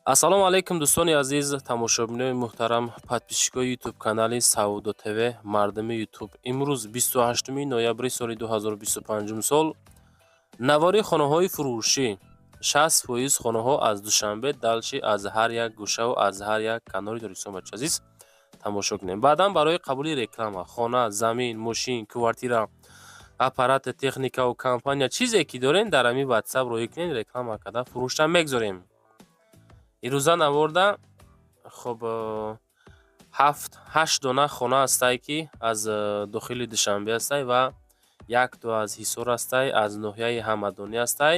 Ассалому алайкум, дӯстони азиз, тамошобинони муҳтарам, подписчикои Ютуб канали Савдо ТВ, мардуми Ютуб. Имрӯз, 28 ноябри соли 2025 сол, навори хонаҳои фурӯшӣ, 60% хонаҳо аз Душанбе, дальше аз ҳар як гӯшаву аз ҳар як канори Тоҷикистон. Бача азиз, тамошо кунем. Баъдан барои қабули реклама, хона, замин, мошин, квартира, аппарати техникаву компания, чизе ки дорем, дар ҳамин Ватсап роҳӣ кунед, реклама карда фурӯшта мегзорем. Ирӯза наворда, хоб, ҳафт ҳашт дона хона ҳастай, ки аз дохили Душанбе ҳастай ва якто аз Ҳисор ҳастай, аз ноҳияи Ҳамадонӣ ҳастай,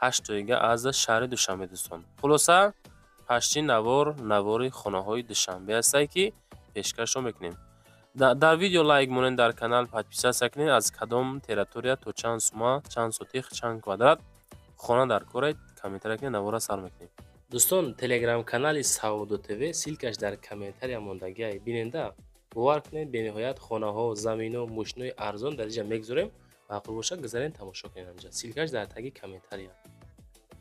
ҳаштоига аз шаҳри Душанбе. Дӯстон, хулоса, пашти навор навори хонаҳои Душанбе ҳастай, ки пешкашро мекунем. Дар видео лайк монед, дар канал подписаться кунед. Аз кадом территория, то чанд сума, чанд сотих, чанд квадрат хона дар коред, комментария кунед. Навора сар мекунем. Дӯстон, телеграм-канали Савдо ТВ, ссылкаш дар комментария мондагиай, биненда. Бовар кунед, бениҳоят хонаҳо, замино, мошинои арзон дар инҷа мегузорем. Маъқул бошад, гузарен, тамошо кунед. Анҷа ссылкаш дар таги комментария.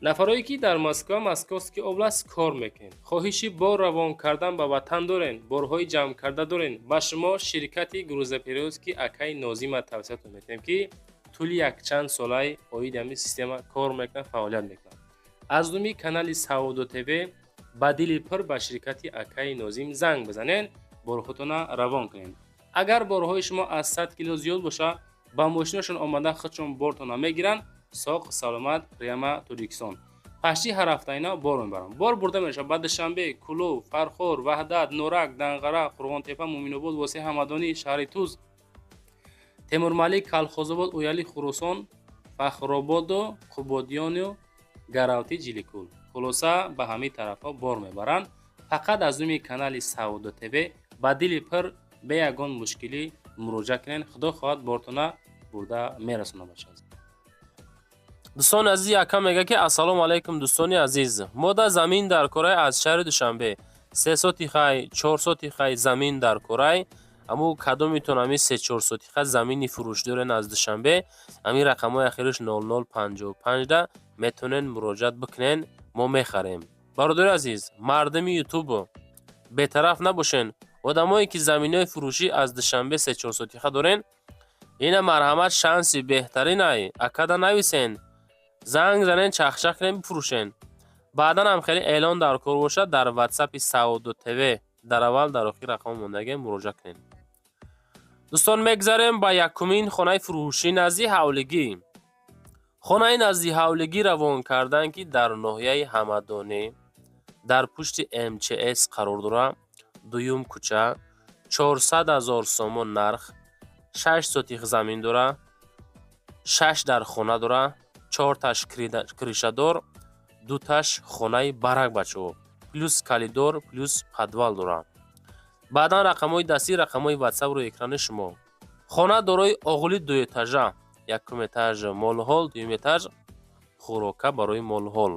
Нафарое ки дар Москва, Московский область кор мекунед, хоҳиши бор равон кардан ба ватан дорен, борҳои ҷамъкарда дорен, ба шумо ширкати грузоперевозки акаи Нозима тавсиятон метиҳем, ки тӯли якчанд солаи оиди ҳамин система кор мекунад, фаъолият мекунад. Аз номи канали Савдо ТВ ба дили пур ба ширкати акаи Нозим занг бизанед, борҳотона равон кунед. Агар борҳои шумо аз 100 кило зиёд боша, ба мошинашон омада, худшон бортона мегиранд, соқ саломат, прямо Тоҷикистон. Пашти ҳар ҳафта ина бор мебаранд. Бор бурда мешавад ба Душанбе, Кӯлоб, Фархор, Ваҳдат, Норак, Данғара, Қурғонтепа, Муъминобод, Восеъ, Ҳамадонӣ, шаҳри Туз, Темурмалик, Калхозобод, Ояли, Хуросон, Фахрободу Қубодиёну Гаравти, Ҷиликул. Хулоса, ба ҳамин тарафҳо бор мебаранд. Фақат аз номи канали Савдо ТВ ба дили пур, бе ягон мушкилӣ муроҷиат кунед. Худо хоҳад, бортона бурда мерасонад, бача. Дӯстони азиз, якам мега, ки: «Ассалому алайкум, дӯстони азиз, мо да замин дар корай аз шаҳри Душанбе, 3 сотихай, 4 сотихай замин дар корай. Аму кадомитон ами 3-4 сотиха замини фурӯш дорен аз Душанбе, ами рақамҳои ахириш 0055 да метавонен муроҷиат бикунен, мо мехарем». Бародари азиз, мардуми Ютуб, бетараф набошен. Одамое ки заминҳои фурӯшӣ аз Душанбе 3-4 сотиха дорен, ина марҳамат, шанси беҳтаринай. Акада нависен, занг занен, чахчах кунен, бифурӯшен. Баъдан ҳам хеле эълон дар кор бошад, дар Ватсапи Савдо ТВ дар аввал, дар охир рақам мондагӣ, муроҷиат кунед. Дӯстон, мегзарем ба якумин хонаи фурӯшӣ назди ҳавлигӣ. Хонаи назди ҳавлигӣ равон кардан, ки дар ноҳияи Ҳамадонӣ, дар пушти МЧС қарор дорад, дуюм кӯча, 400 000 сомон нарх, 6 сотих замин дорад, шаш дар хона дорад, чорташ крышадор, дуташ хонаи барак, бачаҳо, плюс коридор, плюс подвал дорад. Баъдан рақамҳои дастӣ, рақамҳои Ватсап рӯи экрани шумо. Хона дорои оғили дуэтажа: якум этаж молҳол, дуюм этаж хӯрока барои молҳол,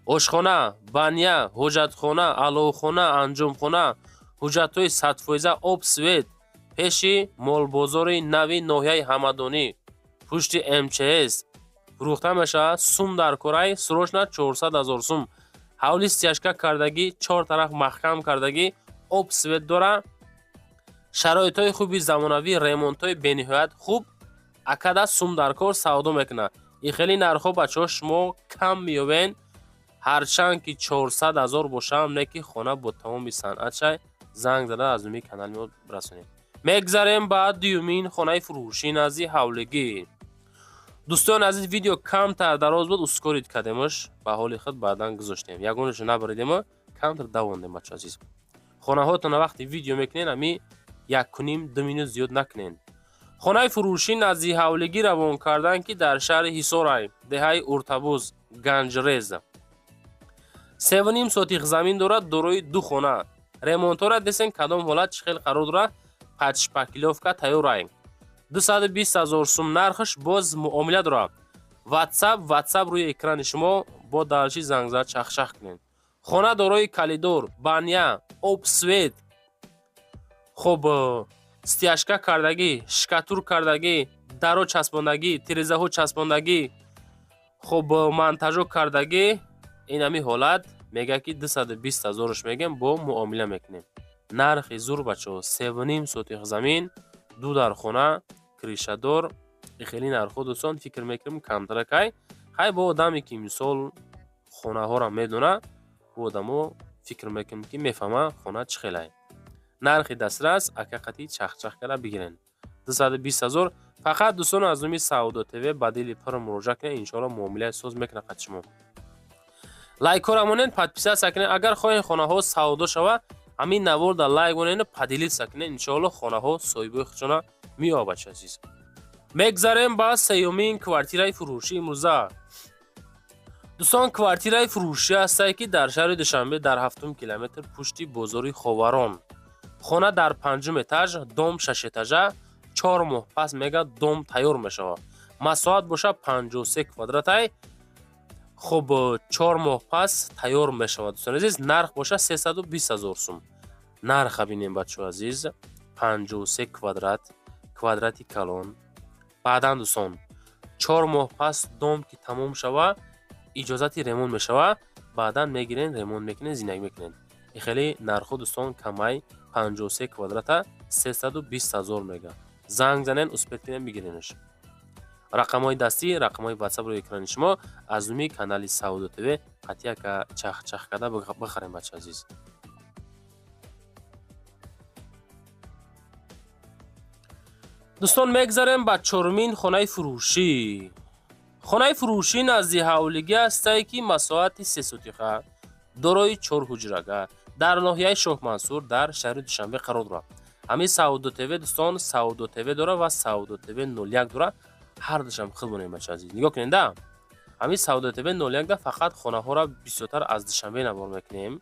ошхона, баня, ҳоҷатхона, аловхона, анҷомхона, ҳуҷҷатҳои 100%, об, свет, пеши молбозори нави ноҳияи Ҳамадонӣ, пушти МЧС фурӯхта мешавад. Сум дар корай, срочно, 400 000 сум. Ҳавли стяжка кардагӣ, чор тараф маҳкам кардагӣ, об, свет дора, шароитҳои хуби замонавӣ, ремонтҳои бениҳоят хуб. Акада сум дар кор, савдо мекунад. И хеле нархҳо, бачаҳо, шумо кам меёбен. Ҳарчанд ки 400 000 бошам, не ки хона бо тамоми санъатшай. Занг зада, аз номи канали мо расонед. Мегзарем ба дуюмин хонаи фурӯшӣ назди ҳавлигӣ. Дӯстони азиз, видео камтар дароз буд, ускорить кардемаш ба ҳоли худ, баъдан гузоштем, ягонашо набаридемо, камтар давондем. Бачо азиз, хонаҳотона вақте видео мекунен, ами якуним ду минут зиёд накунен. Хонаи фурӯшӣ назди ҳавлигӣ равон кардан, ки дар шаҳри Ҳисорай, деҳаи Уртабуз, Ганҷрез, 3,5 сотих замин дорад, дорои ду хона. Ремонтҳоро десен, кадом ҳолат, чӣ хел қарор дорад, под шпаклёвка тайёрай. 220 000 сум нархаш, боз муомила дорад. Ватсап рӯи экрани шумо, бо дальше зангзад, чахчах кунед. Хона дорои коридор, баня, об, свет, хуб, стяжка кардагӣ, штукатур кардагӣ, даро часпондагӣ, тирезаҳо часпондагӣ, хуб, монтажо кардагӣ. Ин ҳами ҳолат. Мега ки 220 ҳазораш мегем, бо муомила мекунем. Нархи зур, бачаҳо, 3,5 сотих замин, ду дар хона, крыша дор. Хеле нархҳо, дӯстон, фикр мекунем, камтаракай. Хай, бо одаме ки мисол хонаҳоро медона, ӯ одамо фикр мекунем ки мефаҳма хона чӣ хелай. Нархи дастрас, ака қати чахчах карда бигирен. 220 ҳазор фақат, дӯстон, аз номи Савдо ТВ ба дили пур муроҷиат кунед, иншоалло муомилаи соз мекунад қати шумо. Лайкҳоро монед, подписаться кунед. Агар хоҳед хонаҳо савдо шава, ҳамин наворда лайк монед, поделиться кунед, иншоалло хонаҳо соҳибои худшона меёбад, бача азиз. Мегзарем ба сеюмин квартираи фурӯшӣ имрӯза. Дӯстон, квартираи фурӯшӣ ҳастае ки дар шаҳри Душанбе, дар ҳафтум километр, пушти бозори Ховарон. Хона дар панҷум этаж, дом шашэтажа. 4 моҳ пас, мега, дом тайёр мешавад. Масоҳат боша 53 квадратай. Хуб, 4 моҳ пас тайёр мешавад, дӯстони азиз. Нарх боша 320 ҳазор сум. Нарха бинем, бачаҳо азиз, 53 квадрат, квадрати калон. Баъдан, дӯстон, 4 моҳ пас дом ки тамом шава, иҷозати ремонт мешава. Баъдан мегирен, ремонт мекунен, зиндагӣ мекунен. Хеле нархҳо, дӯстон, камай. 53 квадрата 320 ҳазор мега. Занг занен, успеть кунен, бигиренаш. Рақамҳои дастӣ, рақамҳои ватсап рӯи экрани шумо. Аз номи канали Савдо ТВ қатъияка чахчах карда бихарем, бача азиз. Дӯстон, мегзарем ба чорумин хонаи фурӯшӣ. Хонаи фурӯшӣ назди ҳавлигӣ ҳастае ки масоҳати сесотиха, дорои чор ҳуҷрага, дар ноҳияи Шоҳмансур, дар шаҳри Душанбе қарор дорад. Ҳамин Савдо ТВ, дӯстон, Савдо ТВ дора ва Савдо ТВ 01 дора. Ҳар душам хел монем, бача азиз. Нигоҳ кунед да, ҳамин Савдо ТВ 01 да фақат хонаҳоро бисёртар аз Душанбе навор мекунем.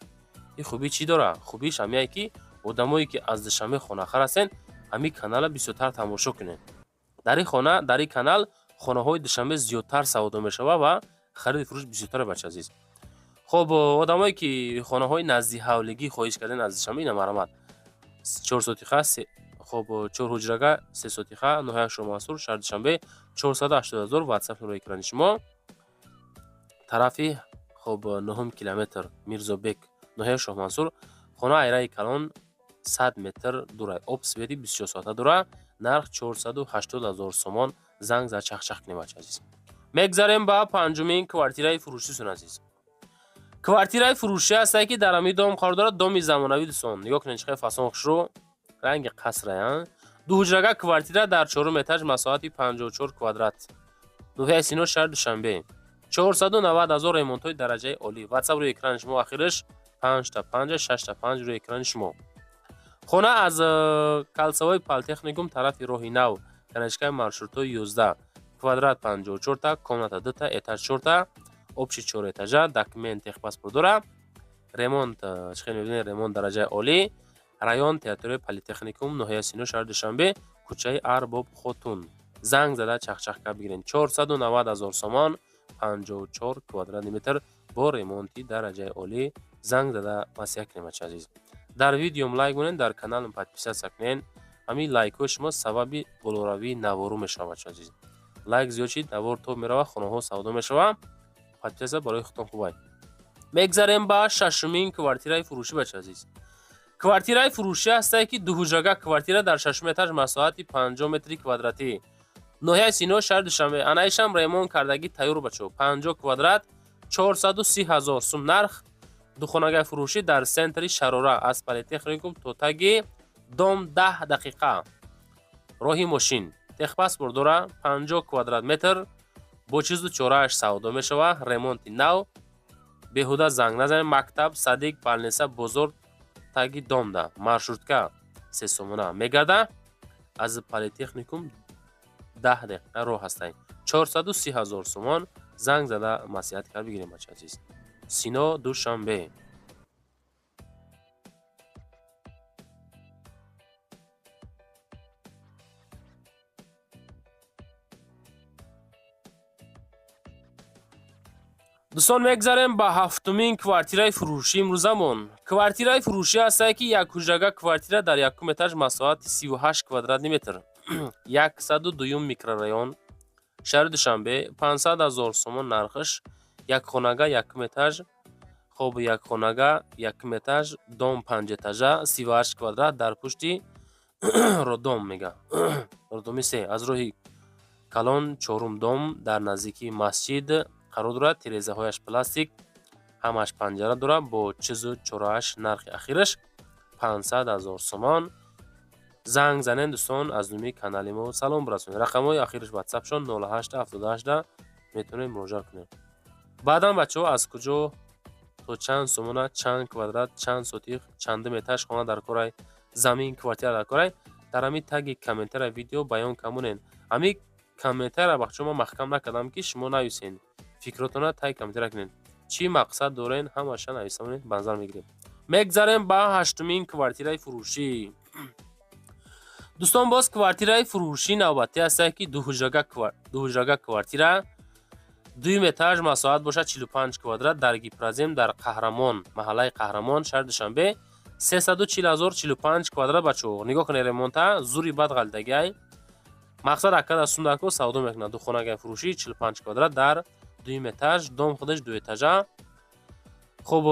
Ин хубӣ чӣ дора? Хубиш ҳамяе ки одамое ки аз Душанбе хонахар ҳастен, ҳамин каналро бисёртар тамошо кунед. Дар ин хона, дар ин канал хонаҳои Душанбе зиёдтар савдо мешавад ва хариду фурӯш бисёртаре, бача азиз. Хуб, одамое ки хонаҳои назди ҳавлигӣ хоҳиш карден аз Душанбе, ина марҳамат, чорсотиха, хуб, чор ҳуҷрага, сесотиха, ноҳияи Шоҳмансур, шаҳри Душанбе, 480 0. Ватсап рӯи экрани шумо. Тарафи, хуб, нуҳум километр, Мирзобек, ноҳияи Шоҳмансур. Хона айраи калон 100 метр дурай, об, свет и 24 соата дура. Нарх 480 000 сомон. Занг зад, чахчах кунем, бача азиз. Мегзарем ба панҷумин квартираи фурӯшӣ, дӯстон азиз. Квартираи фурӯшӣ ҳастае ки дар ҳамин дом қарор дорад. Доми замонавӣ, дӯстон, нигоҳ кунед, чӣ қадр фасон, хушрӯ, ранги қасрая. Дуҳуҷрага квартира дар чорум этаж, масоҳати 54 квадрат, ноҳияи Сино, шаҳри Душанбе, 490 ҳазор, ремонтҳои дараҷаи олӣ. Ватсап рӯи экрани шумо, ахираш панҷта панҷа, шашта панҷ рӯи экрани шумо. Хона аз кольцевой политехникум тарафи роҳи нав, конечкаи маршрутҳои 11. Квадрат 54та, комната дута, этаж чорта, общий чор этажа. Документ, техпаспорт дора. Ремонт, чӣ хел мебинед, ремонт дараҷаи олӣ. Район территорияи политехникум, ноҳияи Сино, шаҳри Душанбе, кӯчаи Арбоб Хотун. Занг зада, чахчах кард, бигирен. 490 ҳазор сомон, 54 квадратный метр бо ремонти дараҷаи олӣ. Занг зада маслиҳат кунем, бача азиз. Дар видеом лайк монед, дар каналам подписаться кунед. Ҳамин лайкҳои шумо сабаби болоравии навору мешавад, бача азиз. Лайк зиёд шид, навор тоб меравад, хонаҳо савдо мешавад. Подписаться барои худтон хубай. Мегзарем ба шашумин квартираи фурӯшӣ, бача азиз. Квартираи фурӯшӣ ҳастае ки дуҳуҷрага квартира дар шашум этаж, масоҳати 50 метри квадратӣ, ноҳияи Сино, шаҳри Душанбе. Анаишам ремонт кардагӣ тайёр, бачо. 50 квадрат, 430 ҳазор сум нарх. Духонагаи фурӯшӣ дар центри Шарора, аз политехникум то таги дом 10 дақиқа роҳи мошин. Техпаспорт дора. 50 квадрат метр бо чизу чорааш савдо мешавад. Ремонти нав. Беҳуда занг назанед. Мактаб, садик, больница, бозор таги домда. Маршрутка 3 сомона мегарда. Аз политехникум 10 дақиқа роҳ ҳастанд. 430 ҳазор сомон. Занг зада, маслиҳат кард, бигирем, бача азиз. Сино, Душанбе. Дӯстон, мегзарем ба ҳафтумин квартираи фурӯшӣ имрӯзамон. Квартираи фурӯшӣ ҳастае ки якҳуҷрага квартира дар якум этаж, масоҳати 38 квадратный метр, 102-юм микрорайон, шаҳри Душанбе, 500 000 сомон нархаш. Якхонага, якум этаж. Хоб, якхонага, якум этаж, дом панҷэтажа, 38 квадрат, дар пушти роддом мега, роддоми се, аз роҳи калон, чорум дом, дар наздикии масҷид қарор дорад. Тирезаҳояш пластик, ҳамаш панҷара дорад, бо чизу чорааш. Нархи ахираш 500 000 сомон. Занг занен, дӯстон, аз номи канали мо салом бирасонед. Рақамҳои ахираш ватсапшон 0878, метавонед муроҷиат кунед. Баъдан, бачаҳо, аз куҷо то чанд сомона, чанд квадрат, чанд сотих, чандум этаж хона дар корай, замин, квартира дар корай, дар ҳамин таги комментария видео баён камонед. Ҳамин комментария, бачаҳо, ман маҳкам накардам, ки шумо нависен. Фикротона таги комментария кунед, чӣ мақсад дорен, ҳамаша нависа монед, ба назар мегирем. Мегзарем ба ҳаштумин квартираи фурӯшӣ. Дӯстон, боз квартираи фурӯшӣ навбатӣ ҳастае, ки дуҳуҷрага квартира, дуюм этаж, масоҳат бошад 45 квадрат, дар Гипрозем, дар Қаҳрамон, маҳаллаи Қаҳрамон, шаҳри Душанбе, 340 0, 45 квадрат. Бачаҳо, нигоҳ кунед, ремонта зури бад ғалтагиай. Мақсад акада сундако савдо мекунад. Духонагаи фурӯшӣ, 45 квадрат, дар дуюм этаж, дом худаш дуэтажа. Хуб,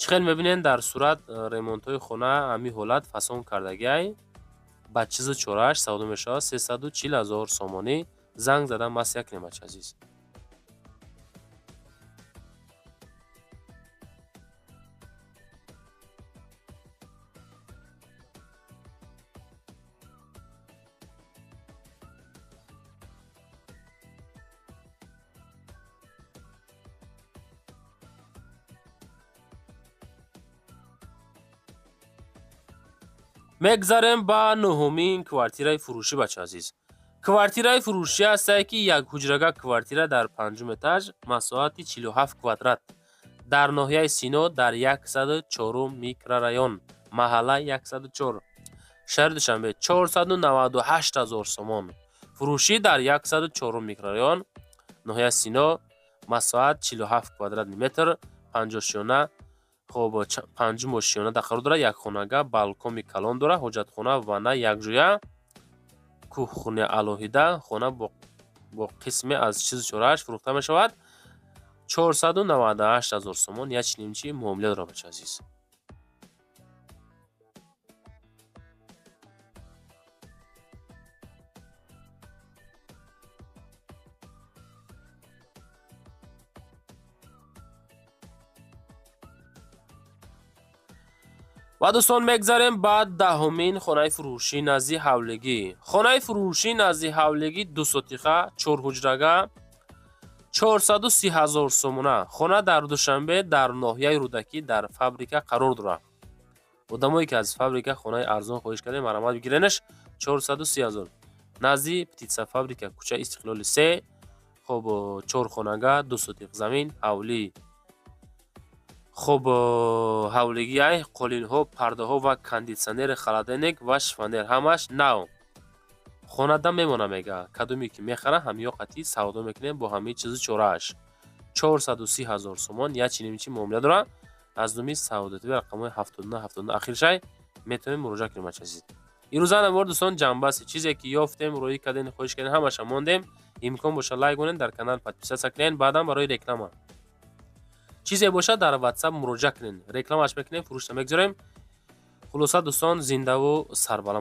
чӣ хел мебинед дар сурат, ремонтҳои хона ҳамин ҳолат фасон кардагиай. Ба чизу чорааш савдо мешавад 340 000 сомонӣ. Занг задан маслиҳат кунем, бача азиз. Мегзарем ба нуҳумин квартираи фурӯшӣ. Бача азиз, квартираи фурӯшӣ ҳастае, ки як ҳуҷрага квартира дар панҷум этаж, масоҳати 47 квадрат, дар ноҳияи Сино, дар 104 микрорайон, маҳалла 104, шаҳри Душанбе, 498 000 сомон. Фурӯшӣ дар 104 микрорайон, ноҳияи Сино, масоҳат 47 квадратный метр, панҷошёна. Хоб, панҷум ошёна дар қарор дорад, якхонага, балкоми калон дорад, ҳоҷатхона, ванна якҷоя, кухня алоҳида. Хона бо қисме аз чизу чорааш фурӯхта мешавад 498 000 сомон. Як чунин чи муомила дорад, бача азиз. Ва, дӯстон, мегзарем ба даҳумин хонаи фурӯшӣ назди ҳавлигӣ. Хонаи фурӯшӣ назди ҳавлигӣ, дусотиха, чорҳуҷрага, 430 000 сомона. Хона дар Душанбе, дар ноҳияи Рӯдакӣ, дар фабрика қарор дорад. Одамое ки аз фабрика хонаи арзон хоҳиш кардем, марҳамат, бигиренаш, 430 000, назди птицефабрика, кӯчаи Истиқлоли се. Хоб, чорхонага, ду сотиқ замин, ҳавлӣ. Хоб, ҳавлигиай, қолинҳо, пардаҳо ва кондитсионери, холодильник ва шифоньер ҳамаш нав. Хонада мемона, мега, кадоме ки мехара, ҳамиё қатъи савдо мекунем бо ҳамаи чизу чорааш. 430 000 сомон, як чинимчи муомила дорад. Аз номи Савдотиви, рақамҳои 79 79 ахиршай, метавонем муроҷиат кунем, бача азиз. Ирӯза навор, дӯстон, ҷамъбасти чизе ки ёфтем, роӣ кардем, хоҳиш кардем, ҳамаша мондем. Имкон боша, лайк монед, дар канал подписаться кунед. Баъдан барои реклама чизе бошад, дар ватсап муроҷиат кунед, рекламаш мекунем, фурӯшта мегузорем. Хулоса, дӯстон, зиндаву сарбаланд.